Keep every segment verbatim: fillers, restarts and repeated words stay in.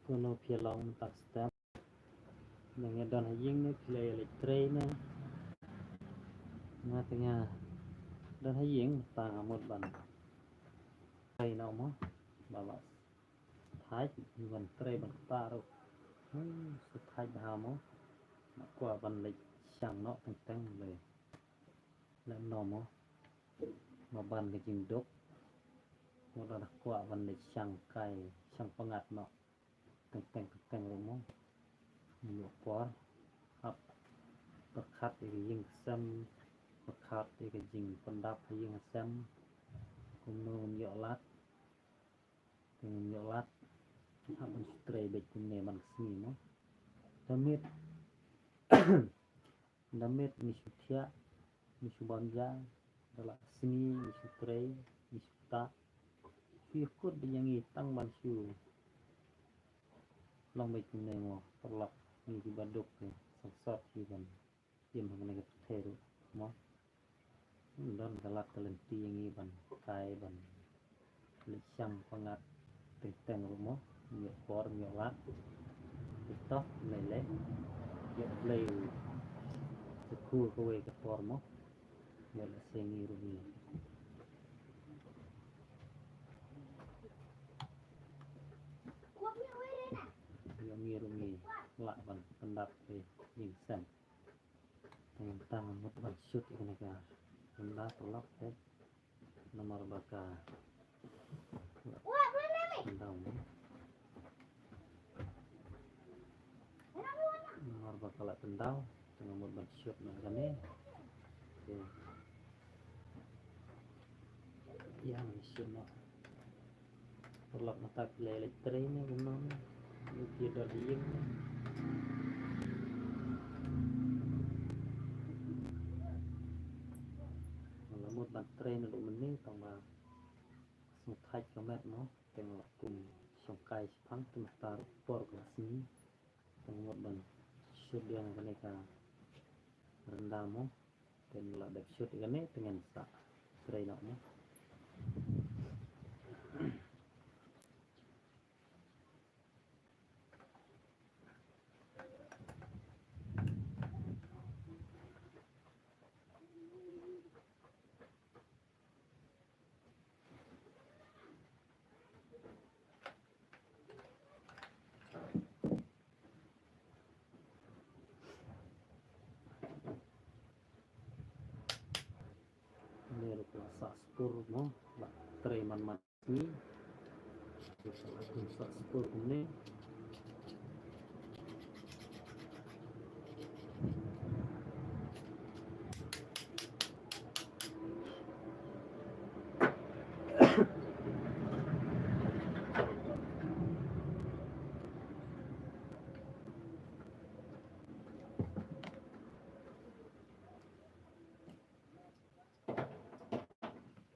Kuno phi long tak stem. Nang ïa don ha ïing ne phi la ïa leit trei ne. Nga te nga don ha ïing, tang nga mut ban trei noh mo. Ba la thait ban trei ban ktah ruh. Hmm, sa thait bha mo. Nga kwah ban leit shang noh teng teng le. Leh noh mo. Nga ban ka jingduk. Nga da kwah ban leit shang kai, shang pyngngad noh. Teng teng teng teng ruh mo. Ïoh por. Hap pyrkhat ïa ka ïing ka sem. Pyrkhat ïa ka jingpyndap ha ïing ha sem. Kumno ngin ïoh lad. Te ngin ïoh lad. Hap ban shu trei beit kumne man ka sngi mo. Da miet. Da miet ngi shu thiah, ngi shu bam ja, da la sngi ngi shu trei, ngi shu ktah. Shu ïakut beit ïa ngi tang ban shu long beit kumne mo, paralok, ngi kiba duk te, sangsot ki ban im ha kane ka pyrthei ruh mo. Don ka lad ka lynti ïa ngi ban kai ban leit shang pyngngad teng teng ruh mo, ïoh por ïoh lad. Te to lei lei ïoh Blei u kyrkhu kawei ka por mo. Ïoh lehse ngi ruh ngi ïoh ngi ruh ngi lah ban pyndap ïa ka ïing sem. Te mynta nga mut ban shoot ïa kane ka rynda paralok te. Namar ba ka tyndaw mo. Namar ba ka la tyndaw, te nga mut ban shoot noh kane. Te ïa nga shoot noh. Paralok, mynta phi la leit trei ne kumno ne? Phi don ha ïing ne? Nga la mut ban trei naduh mynne tang ba sngewthait ka met mo, te nga la kum shongkai shaphang, te mynta ruh por ka la sngi. Te nga mut ban shoot ïa kane ka rynda mo. Te nga la dep shoot ïa kane te ngan sa trei noh mo. Ngi ruh la sah spur mo, la trei man man. Ni. Sa spur kumne.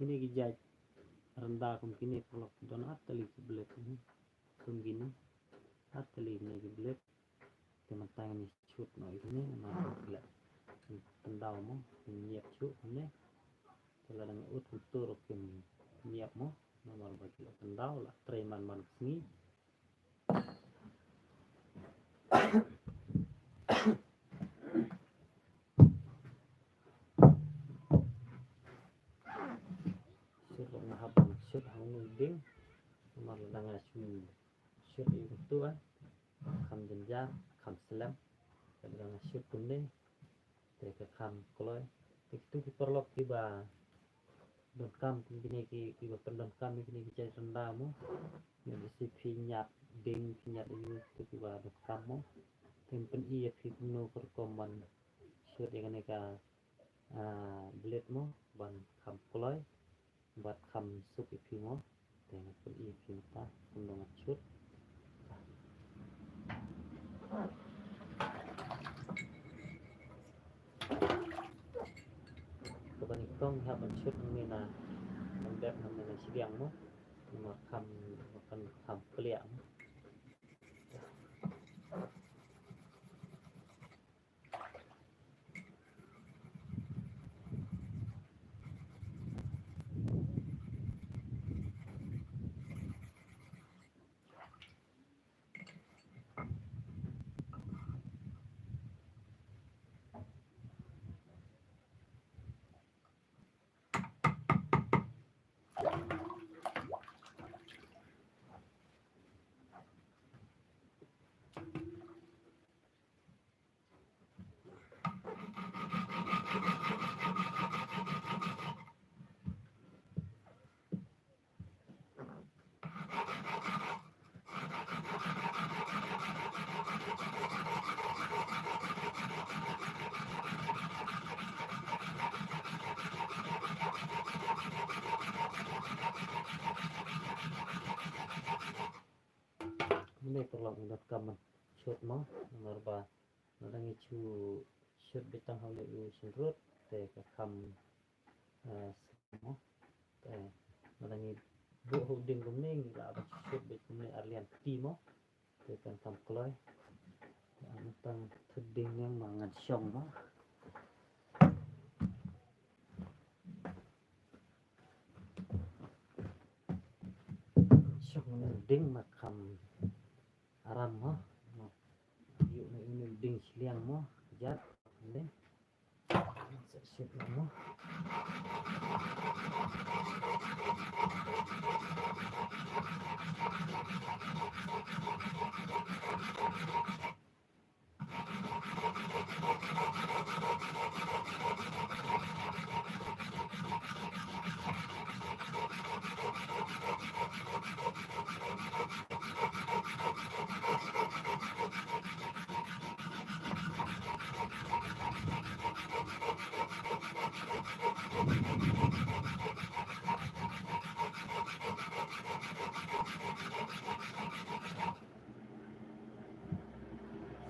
Kine ki jait rynda kum kine paralok ki don ar tylli ki blade, kum kine ar tylli kine ki blade. Te mynta ngin shoot noh ïa kine namar ba ki la tyndaw mo, kin ñiap shuh kumne. Te lada nga ud kumto ruh kin ñiap mo, namar ba ki la tyndaw, la trei man man ka sngi. Shoot ruh nga hap ban shoot ha une u dieng. Namar lada nga shu shoot ïa utu ah, kham jynjar, kham slem. Lada nga shoot kumne te ka kham kloi. Te kitu ki paralok kiba donkam kum kine ki, kiba pyndonkam ïa kine ki jait rynda mo. Ïa lehse phi ñiad dieng, phi ñiad ïa kitu kiba donkam mo. Te ngan pyni ïa phi kumno ka rukom ban shoot ïa kane ka, ah, blade mo ban kham kloi bad kham suk ïa phi mo. Te ngan pyni ïa phi mynta kumno ngan shoot. Kaba nyngkong hap ban shoot hangne na, ban dep hangne na shiliang mo. Namar kham, kan kham kliah mo. Kumne paralok ngi donkam ban shut mo, namar ba lada ngi shu shut beit tang ha une u synrut te ka kham, eh, sngewbha mo. Te lada ngi buh ha u dieng kumne ngi lah ban shut beit kumne ar liang kti mo. Te kan kham kloi. Tang thut dieng ne ma ngan shong mo. Shong ne dieng ma kham aram mo. Ïoh ne ïoh ne dieng shiliang mo. Jat ne. Sa shit mo.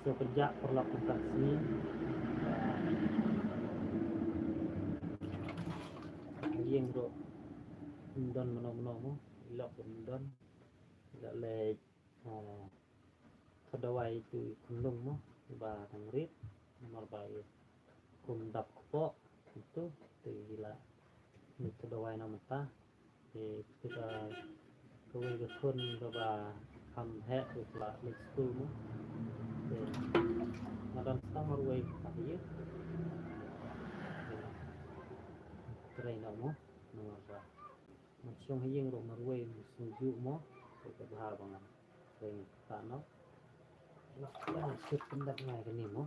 Sa pynjah paralok mynta ka sngi. Ïing ruh ym don mano mano mo, i lok ruh ym don. I la leit, ah, thoh dawai ïa utu i khunlung mo, ba dang rit, namar ba i kum dap kpoh, ito, te i la mih thoh dawai na mynta. Te kita kawei ka khun kaba kham heh ruh ka la leit skul mo. Te nga don sa marwei ka ïa. Te trei noh mo, namar ba ngan shong ha ïing ruh marwei, ngan sngewjuh mo. Te ka bha ba ngan trei noh. Ngan sngewjuh pyndap ngai kane mo.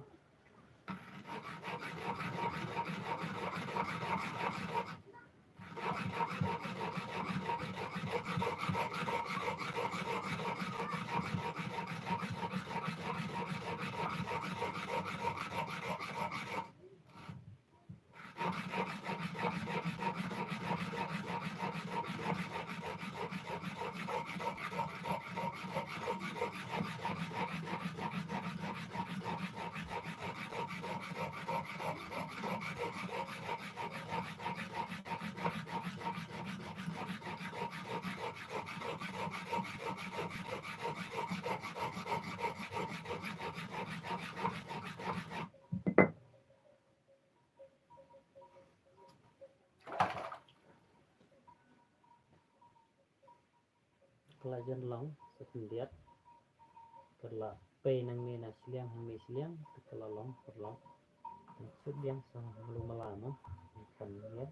Ka la jan long sa khyndiat. Ka la pei nangne na shiliang hangne shiliang, te ka la long, ka la long. Shu biang sa malu mala mo. Kan ngiat.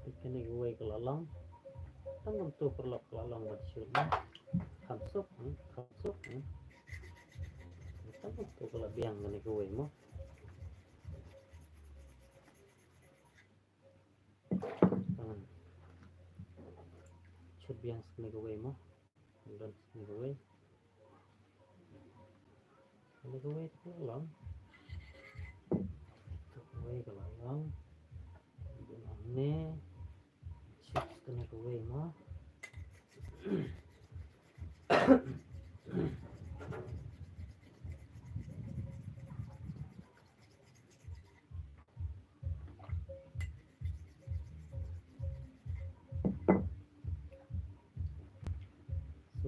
Te kane kawei ka la long. Tang kumtu paralok ka la long bad shuh mo. Kham suk, hmm, kham suk, hmm. Tang kumtu ka la biang kane kawei mo. Tang shu biang sa kane kawei mo. Don sa kane kawei. Kane kawei te ka la long. Kawei ka la long. Don hangne. Shu sa kane kawei mo.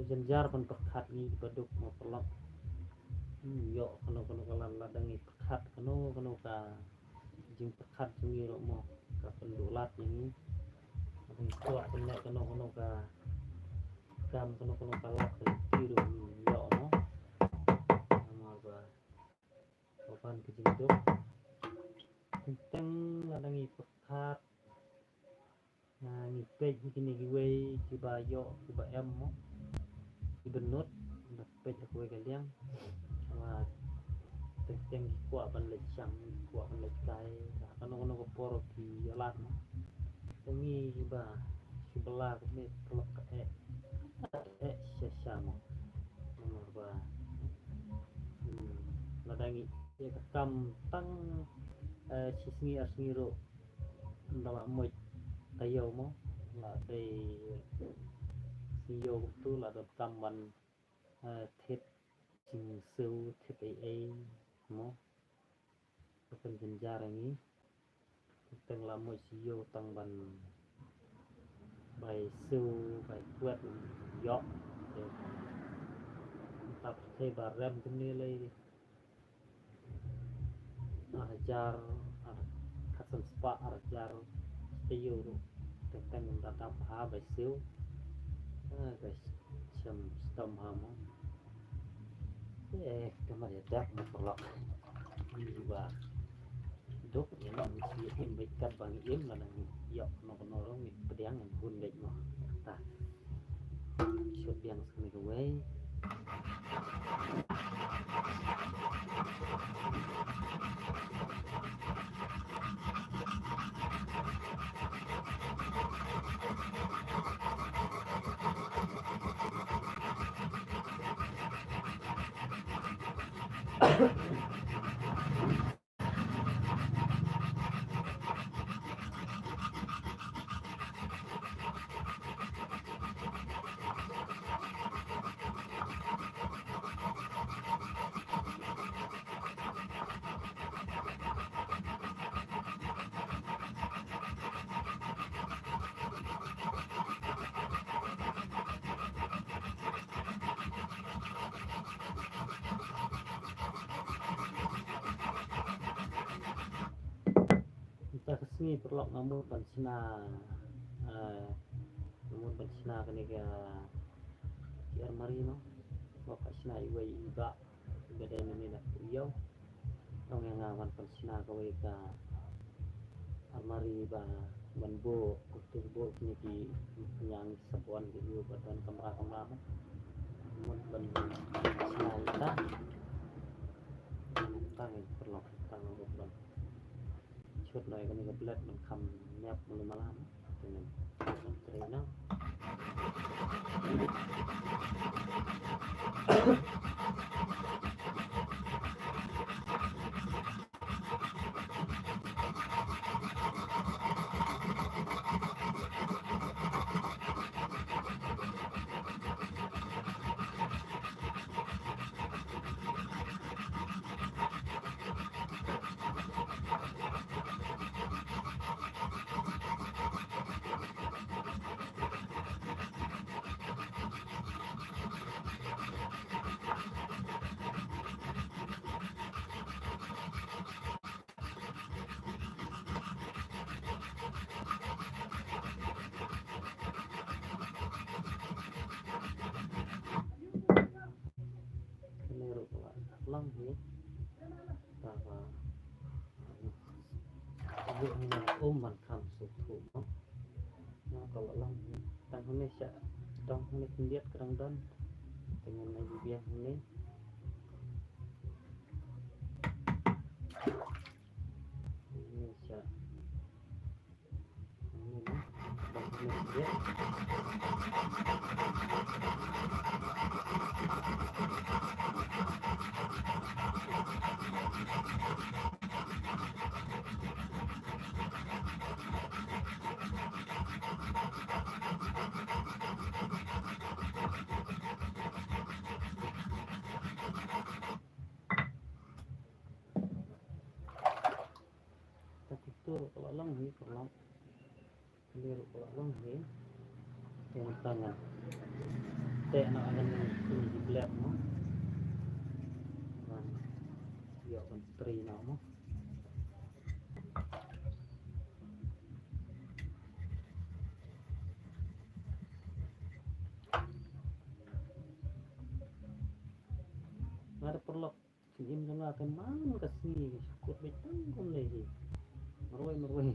Jynjar ban pyrkhat ngi ba duk mo paralok. Hmm, ïoh kano kano ka lad, lada ngi pyrkhat kano kano ka jingpyrkhat jong ngi ruh mo, ka pynduh lad jong ngi. Ngi kwah ban leh kano kano ka kam, kano kano ka lad ka lynti ruh ngi ïoh mo. Namar ba ka ban ka jingduk. Teng teng lada ngi pyrkhat, ah, ngi peit ïa kine kiwei kiba ïoh, kiba em mo, kiba nud, ngi peit ha kawei ka liang. Ba teng teng ki kwah ban leit shang, ki kwah ban leit kai, ha kano kano ka por ki ïoh lad mo. Te ngi ba shu bylla kumne, paralok, ka eh, eh sha sha mo. Namar ba, hmm, lada ngi ïa ka kam tang, eh, shi sngi ar sngi ruh, ynda la muid taïew mo, la dei sngi ïew kumtu, la donkam ban, eh, thied jingsiew, thied ei ei mo. Ka pynjynjar ïa ngi. Teng la muid shi ïew tang ban bai siew, bai kwet ïoh. Te mynta pyrthei ba rem kumne lei. Ar hajar, ar, khatsan spah, ar hajar taïew ruh teng teng ym da dap ha bai siew. Ah, ka shem stom ha mo. Eh, ka mar ïa dap mo paralok. Ngi ba duk ïa ngi shu im beit katba ngi im, lada ngi ïoh kano kano ruh ngi pdiang, ngi hun beit mo. Ta. Shu biang sa kane kawei. Mynta ka sngi paralok nga mut ban shna, eh, nga mut ban shna kane ka, ki armari mo. Nga kwah shna iwei i bah. Ba dei nangne na Ïew. Tang ïa nga wan pynshna kawei ka almari ba ban buh, kumtu buh kine ki, ki ñiang ki sabon ki ïoh ba don kamra kamra mo. Mut ban shna ïa ka. Tang ïa paralok, tang ïa ban Chut noh ïa kane ka blade ban kham niap mala mala. Te ngin trei noh. Kane ruh ka la long hi. Tang ba, ah, ka buh hi ngan um ban kham sngewthuh mo. Ngan ka la long hi. Tang hangne sha dong hangne khyndiat ka dang don. Te ngan ai biang hangne. Hangne sha Te kito ruh ka la long hi, ka la long. Kane ruh ka la long hi. Te mynta ngan teh noh ïa kane ki blade mo. Ban ïoh ban trei noh mo. Nga da paralok. Sien im jong nga te man ka sngi shu kut beit tang kumne hi. Marwei marwei.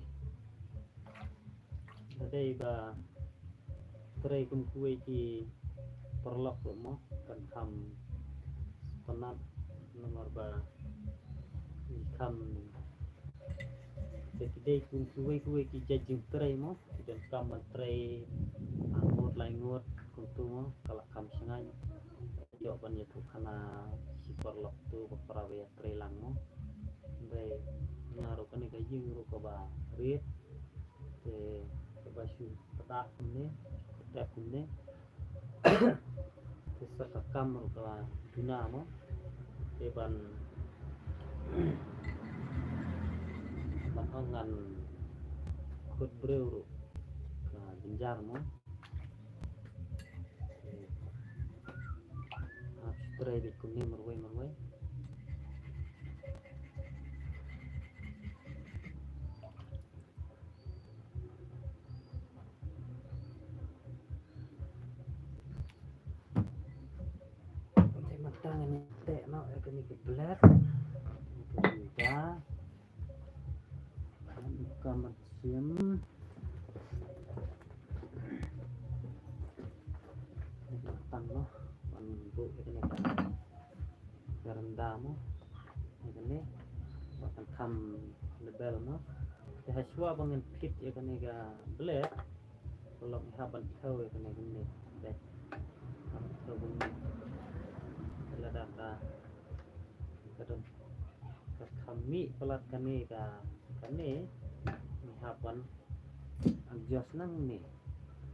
Lada dei ba trei kum kiwei ki paralok ruh mo, kan kham sngewtynnat namar ba ki kham, te ki dei kum kiwei kiwei ki jait jingtrei mo, ki donkam ban trei ar ngut lai ngut kumtu mo, ka la kham shngaiñ. Ïoh ban ïathuh khana shi paralok tu ba para ba ïatrei lang mo. Hynrei nga ruh kane ka ïing ruh kaba rit. Te kaba shu kdap kumne, kdap kumne. Te sa ka kam ruh ka duna mo. Te ban, ban ong ngan khot briew ruh ka jynjar mo. Hap trei beit kumne marwei marwei. Te mynta ngan teh noh ïa kane ka blade. Ïa kane ka. Ka mynsiem. Tang noh ban buh ïa kane ka rynda mo. Ïa kane ba kan kham lebel mo. Te hashwa ba ngan phit ïa kane ka blade, paralok ngi hap ban thew ïa kane ka blade. Hap ban thew kumne. Te lada ka, ka don, ka kham mih palat kane ka, kane ngi hap ban adjust nangne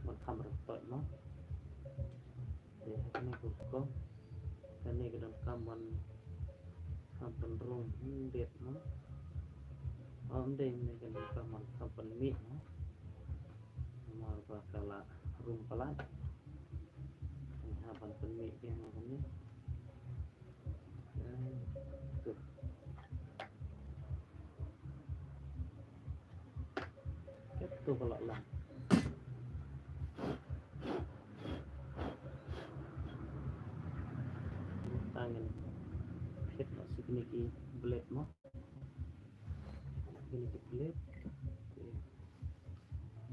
ban kham ryntoi mo. Te ha kane ka hukum, kane ka donkam ban kham pynrung hyndet mo. Ym dei, kane ka donkam ban kham pynmih mo. Namar ba ka la rung palat. Ngi hap ban pynmih biang kane. Tuh. Kat tu ka la lang. Tang ngan phit noh sa kine ki blade mo. Kine ki blade.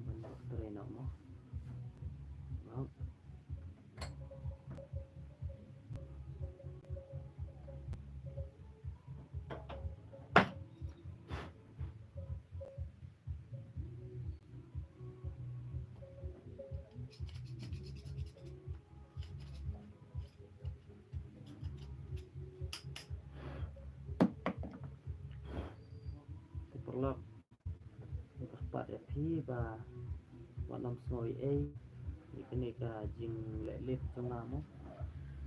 Ban trei noh mo. Mo. Te paralok, nga kyrpad ïa phi ba wat nym sngew ei ei ïa kane ka jingleh lip jong nga mo.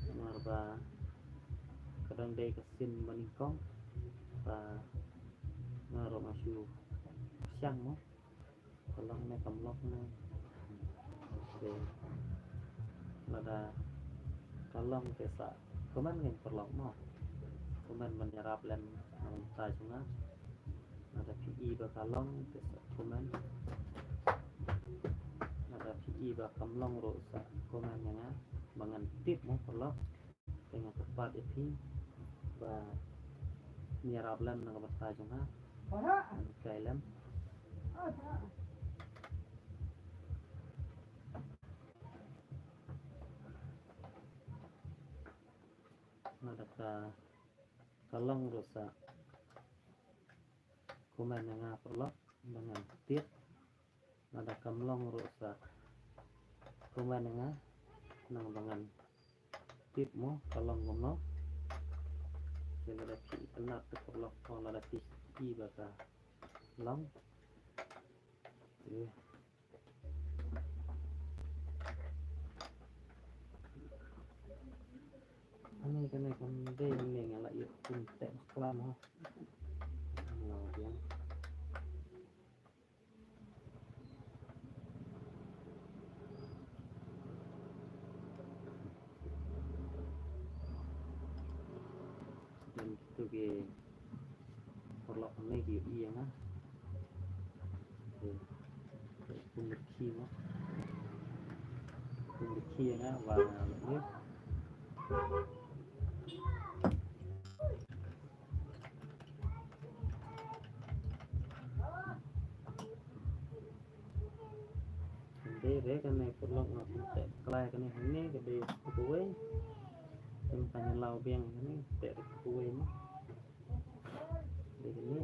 Namar ba ka dang dei ka sien ba nyngkong ba nga ruh nga shu pyrshang mo. Ka long ne kam long ne. Te lada ka long te sa comment ngi paralok mo. Comment ban ïarap lem na ka bynta jong nga. Lada phi i ba ka long te sa comment. Lada phi i ba kam long ruh sa comment ïa nga ba ngan tip mo paralok. Te nga kyrpad ïa phi ba ïarap lem na ka bynta jong nga. Ngan kai lem. Lada ka, ka long ruh sa comment ïa nga paralok ba ngan tip. Lada kam long ruh sa comment ïa nga, khnang ba ngan tip mo ka long kumno. Te lada phi itynnad te paralok, lada phi i ba ka long. Te Ani kane kam dei ne, nga la ïoh kum teh bakla mo. Nga la biang. Ki paralok hangne ki ïohi ïa nga. Ki pynlong ki mo. Pynlong ki ïa nga ba nga leh. Dei re kane paralok nga pyntek klai kane hangne ka dei kawei. Tang tang law biang kane tek kawei mo. Dei kane.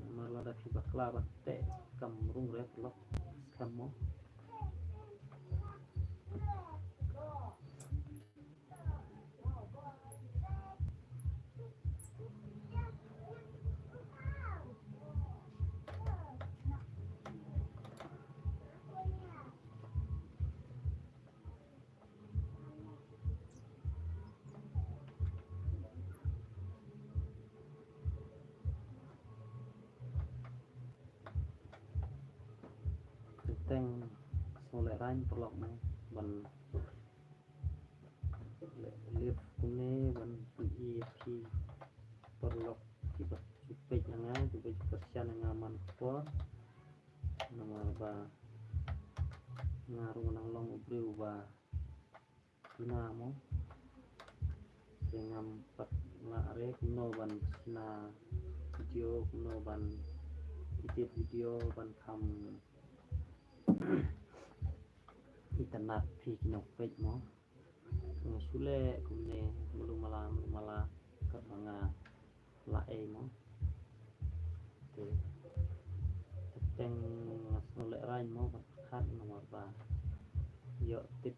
Namar lada phi bakla ba tek kam rung re paralok skhem mo. Teng sngewlehrain paralok mo ban leh live kumne ban pyni ïa phi paralok kiba ju peit ïa nga, kiba ju kyrshan ïa nga man ka por. Namar ba nga ruh nga nang long u briew ba pynah mo. Te ngam pat lah re kumno ban shna video, kumno ban edit video ban kham itynnad phi ki nongpeit mo. Nga shu leh kumne malu mala malu mala katba nga lah ei mo. Te teng nga sngewlehrain mo ban khat namar ba ïoh tip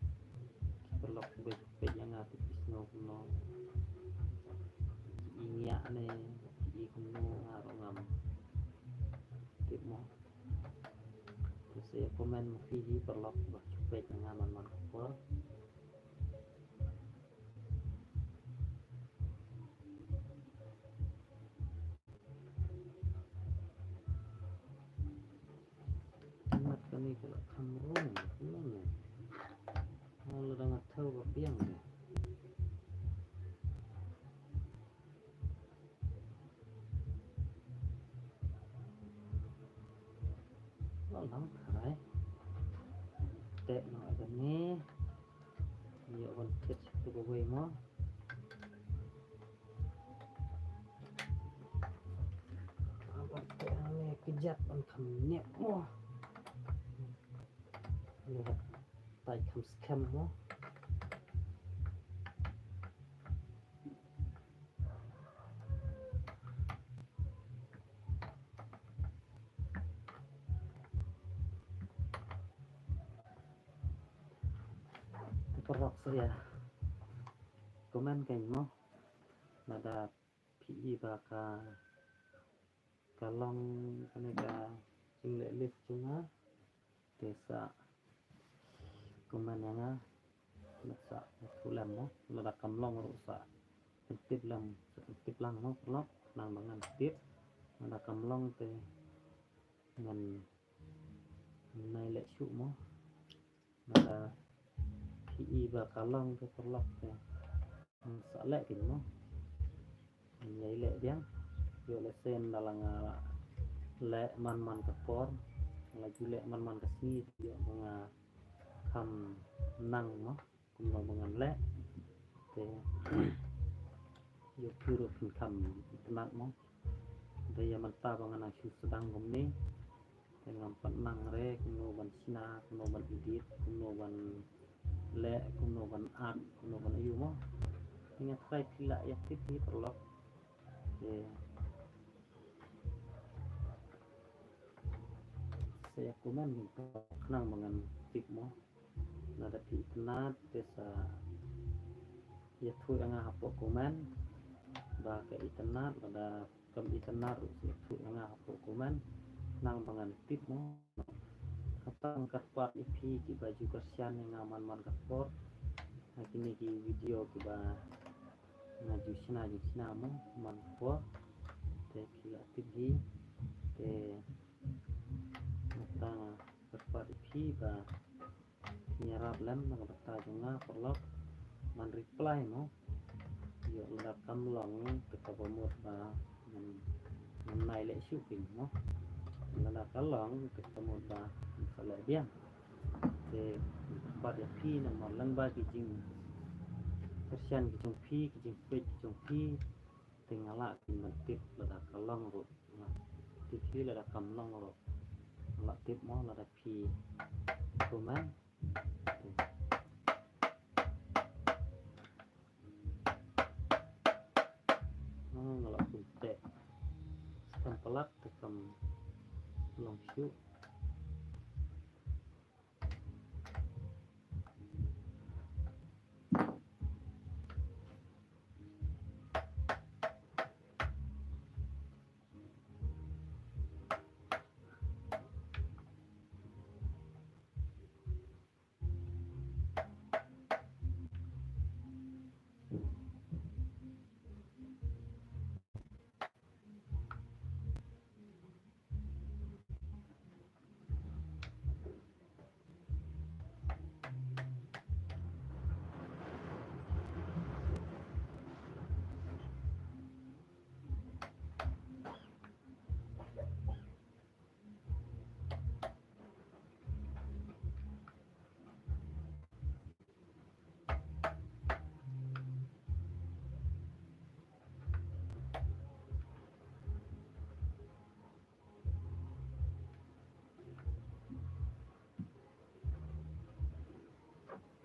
ki paralok ba peit ïa nga tip ki sngew kumno. Ki i ngiah ne ki i kumno nga ruh ngam tip mo. Te sa ïa comment ma phi hi paralok ba peit ïa nga man man ka por. Mat kane ka la kham rung kumno ne. Hang la dang a thaw ka biang ne. La lang khai. Te no ada ni. Ïa wan kit tu ka wei mo. Aban te hangne kjat ban kham niap mo. Ni hat tai kham skhem mo. Te paralok sa ïa comment kein mo. Lada phi i ba ka, ka long kane ka jingleh live jong nga. Te sa comment ïa nga. Lada sa ïathuh lem mo, lada kam long ruh sa pyntip lem, sa pyntip lang mo paralok, nang ba ngan tip. Lada kam long te ngan, ngan nai leh shuh mo. Lada phi i ba ka long te paralok te ngan sa leh kein mo. Ngan ïai leh biang. Ïoh lehse lada la nga leh man man ka por, la ju leh man man ka sngi, ïoh ba nga kham nang mo. Kumno ba ngan leh. Te ïoh phi ruh phin kham itynnad mo. Te ïa mynta ba ngan nang shu sdang kumne. Te ngam pat nang re kumno ban shna, kumno ban edit, kumno ban leh, kumno ban act, kumno ban aiu mo. Te nga tharai phi lah ïa tip hi paralok. Te sa ïa comment khnang ba ngan tip mo. Lada phi itynnad te sa ïathuh ïa nga hapoh comment ba ka itynnad, lada kam itynnad ruh sa ïathuh ïa nga hapoh comment khnang ba ngan tip mo. Kata nga kyrpad ïa phi kiba ju kyrshan ïa nga man man ka por ha kine ki video kiba nga ju shna ju shna mo man ka por. Te phi la tip hi te kata nga kyrpad ïa phi ba phin ïarap lem na ka bynta jong nga paralok. man reply mo. Ïoh lada kam long te kaba mut ba ngan, ngan nai leh shuh phi mo. Lada ka long te ka mut ba ngan sa leh biang. Te khublei ïa phi namar lyngba ki jingkyrshan ki jong phi, ki jingpeit ki jong phi, te nga lah ban tip lada ka long ruh. Nga tip hi lada kam long ruh. Nga lah tip mo lada phi comment. Ah, nga lah pynthut. Skam palat te kam long shuh.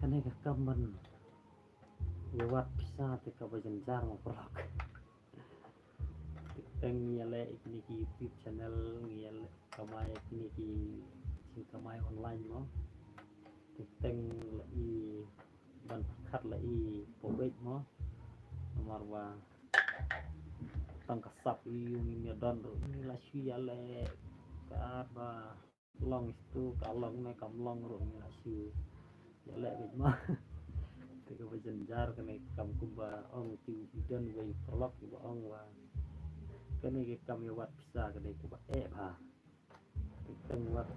Kane ka kam ban ïa wad pisa te kaba jynjar ma paralok. Teng ngi ïa leh ïa kine ki YouTube channel, ngi ïa leh kamai ïa kine ki jingkamai online mo. Teng la i ban pyrkhat la i pyrkhat mo. Namar ba tang ka sap ïa u ngim ïa don ruh ngi la shu ïa leh ka ba long ïa tu ka long ne kam long ruh ngi la shu ïa leh beit mo. Te kaba jynjar kane kam kumba ong ki don wei paralok kiba ong ba kane ka kam ïa wad pisa kane kaba eh bha. Te teng wat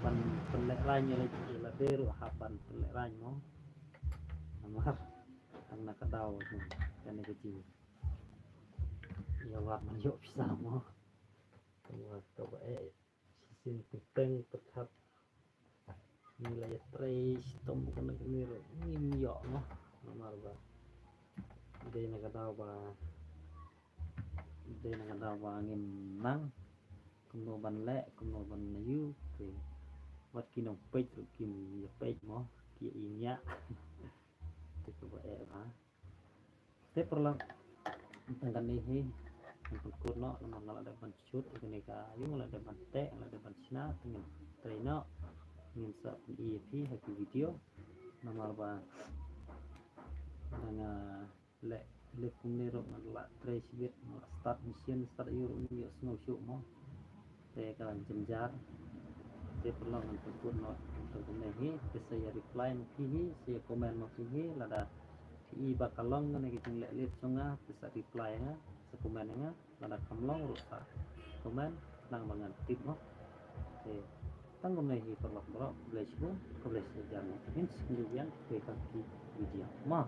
ban pynlehrain ïa la, ïa lade ruh hap ban pynlehrain mo. Namar tang na ka daw kane ka jing ïa wad ban ïoh pisa mo. Teng wat kaba eh. Shisien teng pyrkhat ngi la ïatrei shitom kane kane ruh ngim ïoh mo. Namar ba dei na ka daw ba, dei na ka daw ba ngim nang kumno ban leh, kumno ban ïoh. Te wat ki nongpeit ruh kim ïa peit mo, ki ïa ngiah. Te kaba eh bha. Te paralok, tang kane hi ngan pynkut noh namar nga la dep ban shoot ïa kane ka ïing, nga la dep ban teh, nga la dep ban shna, te ngin trei noh, ngin sa pyni ïa phi ha ki video. Namar ba nga leh leh kumne ruh nga la trei shibit, nga la start machine, start ïa ruh ngim ïohsngew shuh mo. Te ka jynjar. Te paralok ngan pynkut noh tang kumne hi, te sa ïa reply ma phi hi, sa ïa comment ma phi hi, lada phi i ba ka long kane ka jingleh leh jong nga, te sa reply ïa nga, sa comment ïa nga, lada kam long ruh sa comment, nang ba ngan tip mo. Te tang kumne hi paralok baroh, khublei shibun, khublei shihajar nguh. Ngin sa ïakynduh biang ha kawei pat ki video mo.